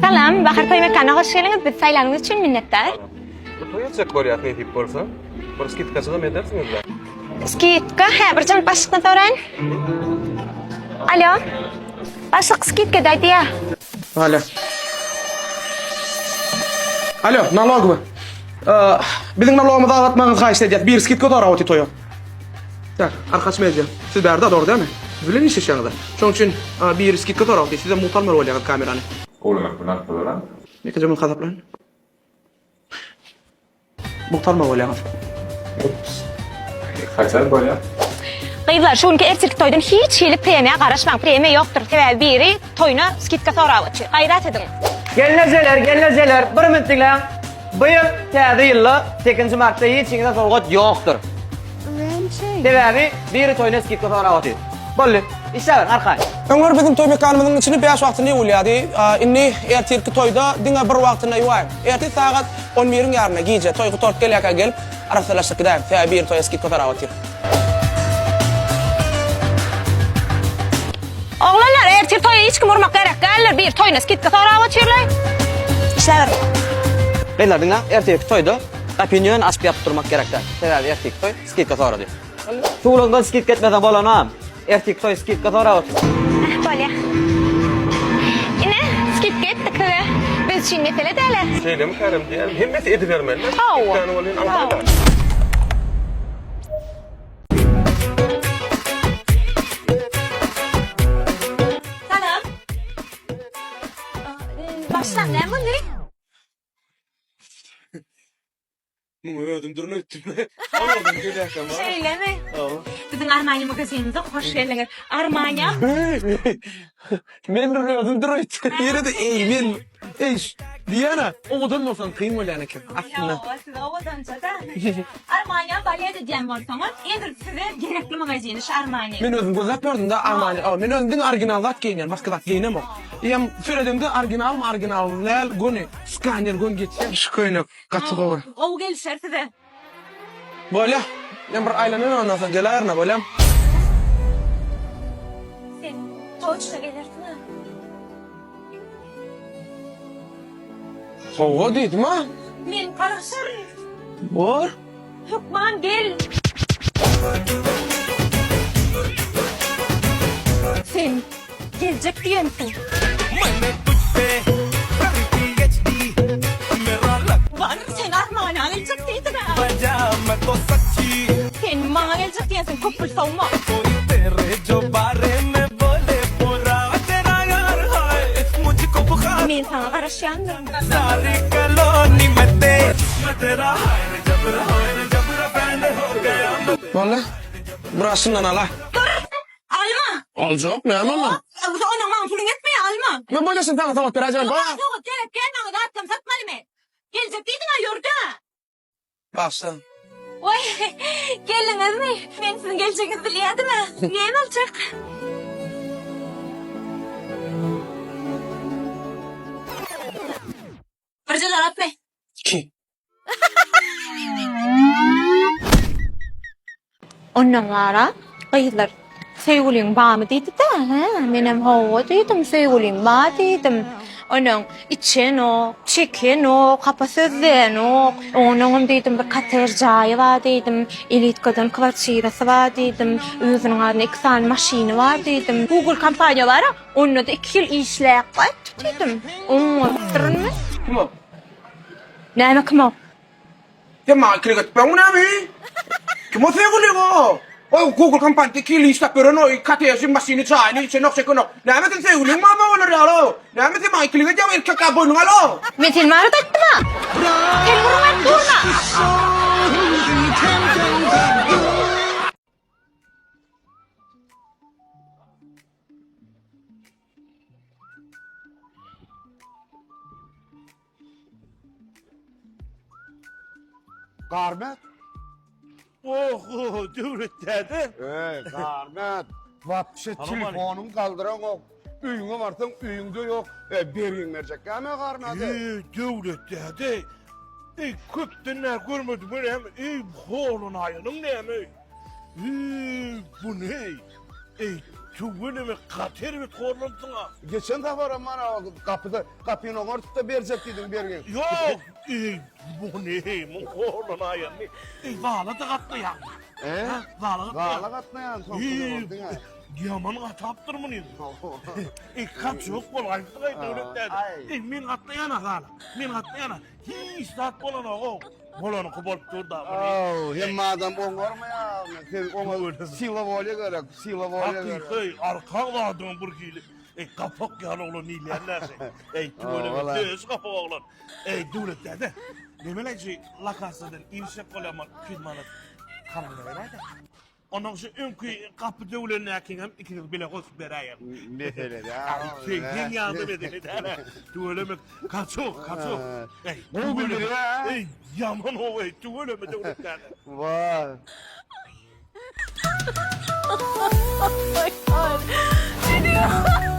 Salam, Bahar toý mekanyna hoş geldiňiz. Bizi saýlanyňyz üçin minnetdar. Bu toý etjek bolýas nesip bolsa. Bir skidkaçygam edersiňiz-dä. Skidka, hä, bir jynyp başlykdan soraýyn. Alo. Başlyk skidka edäý diýýär. Alo. Alo, nalogowy. Biziň nalogymyzy azaltmagyňyzy haýyşt edýäs. Biri skidka sorap otyr toýa. Tak, Arkaç Media. Siz bärde dogry dälmi? Biz bilen işleşýäňiz-ä. Şonuň üçin biri skidka sorap otyr. Sizem mugt almaly bolýaňyz kamerany. Gowlamak bilen alyp bolar-a. Ýekeje mugt hasaplaýyn. Mugt almaly bolýaňyz. Ups. Haçan bolýar? Gyzlar, şu günki ertirki toýdan hiç hili premiýa garaşmaň. Premiýa ýokdur. Sebäbi biri toýuna skidka sorap otyr. Gaýrat ediň. Gelnejeler, gelnejeler, bir minut diňläň. Bu ýyl Täze ýylda sekizinji martda hiç kiňde sowgat ýokdur. Sebäbi biri toýuna skidka sorap otyr. Boldy. Işläberiň arkaýyn. Öňler biziň toý mekanymyzyň içini bäş wagtyna ýuwulýardy. Indi ertirki toýda diňe bir wagtyna ýuwaýyň. Ertir sagat on biriň ýaryna gije toý gutaryp gelýärkä gelip arassalaşdyryp gidäýiň. Sebäbi biri toýa skidka sorap otyr. Oglanlar, ertir toýa hiç kim urmak gerek däldir. Biri toýuna skidka sorap otyrlaý. Işläberiň. Gyzlar diňläň, ertirki toýda gapyny ýöne açyp ýapyp durmak gerek däl. Sebäbi ertirki toý skidka sorady. Suwlaňdan skidka etmeseň bolanam. Ertirki toý skidka sorap otyr. Eh, bolýa. Ine, skidka etdik size. Biz üçin mesele däl-ä. Şeýlemi kärem diýýärin. Hemmesi edibermeli. Hawa. Skidkany welin aňsat. Salam. Başlan näme boldy? Muňa özüm durun öýtdüm. Olardan gelýärkäm. Şeýlemi? Biziň Armani magazinimize hoş geldiňiz. Armani. Men bir özüm dur öýtdüm. Ýene-de eý men eý Diana owadan bolsaň kyn bolýan eken aslynda. Ýok, siz owadanjada. Armani balet edýän bolsaňyz, edil size gerekli magazini şu Armani. Men özüm gözläp ýördüm-de Armani. Men özüm diňe original zat geýinýän, başga zat geýinemok. Eýýäm seredemde originalmy original däl göni skaner göni geçýär. Şu köýnek Gaty gowy. Gowy gelişer size. Bolýa. Men bir aýlanaýyn ondan soň geläýerin-ä bolýamy? Sen toçna gelersiň-ä. Hawa diýdim-ä. Men garaşaryn. Bor. Hökman gel. Sen geljek diýensiň. Bar, sen Armana geljek diýdiň-ä. Sen maňa geljek diýensiň, köp pul sowma. Men saňa garaşýandyryn. Boldy. Biraz şundan ala. Dur! Alma! Aljak, näme ondan? Onuň maňa puluň ýetmeýär, alma! Men bolýa sen saňa sowgat beräýjegem bar. Maňa sowgat gerek däl, maňa zatlam satmaly men. Geljek diýdiň-ä, ýör-dä! Bagşa. Waý, geldiňizmi? Men siziň geljegiňizi bilýärdim-ä. Näme aljak? Birje jogapmy? Ki. Ondan gara gyzlar söýgüliň barmy diýdi-de, hä, menem hawa diýdim, söýgülim bar diýdim. Onuň içenok, çekenok, hapa söz diýenok. Onuňam diýdim bir kottej jaýy bar diýdim, elitkadan kwartirasy bar diýdim, özüniň adyna iki sany maşyny bar diýdim. Google kompaniýa bar-a, onda-da iki ýyl işläp gaýtdy diýdim. Oňarypdyrynmy? Kim ol? Näme kim ol? Sen maňa ikilik edip berme näme? Kim o söýgüliň o? O Google kompaniýada iki ýyl işläp ýören o koteji, maşyny, jaýyny içenok, çekenok. Näme sen söýgüliň barmy olar ýaly o? Näme sen maňa ikilik edýäň erkek ýaly boýnuňa al o? Men sen barada aýtdym-a. Sen gürrüň berip durma. Garmet. Oho, Döwlet däde. Ey, Garmet. Wapşe telefonyň galdyraňok. Öýüňe barsaň öýüňde ýok. E, bergiň berjek näme Garmet? Ey, Döwlet däde. Ey, köpden bäri görmedim hem. Ey, horlanaýanyň näme? Ey, bu ne? Ey,. tüweleme gaty erbet horlanypsyň-a. Geçen saparam mana gapyda gapyny oňartyp-da berjek diýdiň bergin. Ýok, eý, bu ne, muň horlanaýany. Eý, zala-da gatnaýaňmy? E? Zala gatnaýaň. Zala gatnaýan soňky bolduň-a. Ýaman gatapdyr muny. Eý, kaçok bol, aýtdyň-aý Döwlet däde. Eý, men gatnaýan-a zala. Men gatnaýan-a. Hiç zat bolanok-ow. Bolanyňky bolup dur-da. Aw, hemme adam oňarmaýar. Sen oňa sila wolýa gerek, sila wolýa gerek. Hakyky, arkaň zadyň bir hili. Eý, gapak ýaly oglan diýilýän näşe. Eý, tüweleme, döş gapak oglan. Eý, Döwlet däde, nemeleýji lokasiýadan işek bolýarman 200 manat karyňa beräýdä. Ondan şu öňki gapy döwlendäkiňem ikiniz bile goşup beräýeň. Mesele däl. Seň ýaly mesele däl. Tüweleme, kaçok, kaçok. Eý, Gowy bildirýär. Eý, ýaman gowy, tüweleme Döwlet däde. Waý. Oh my god.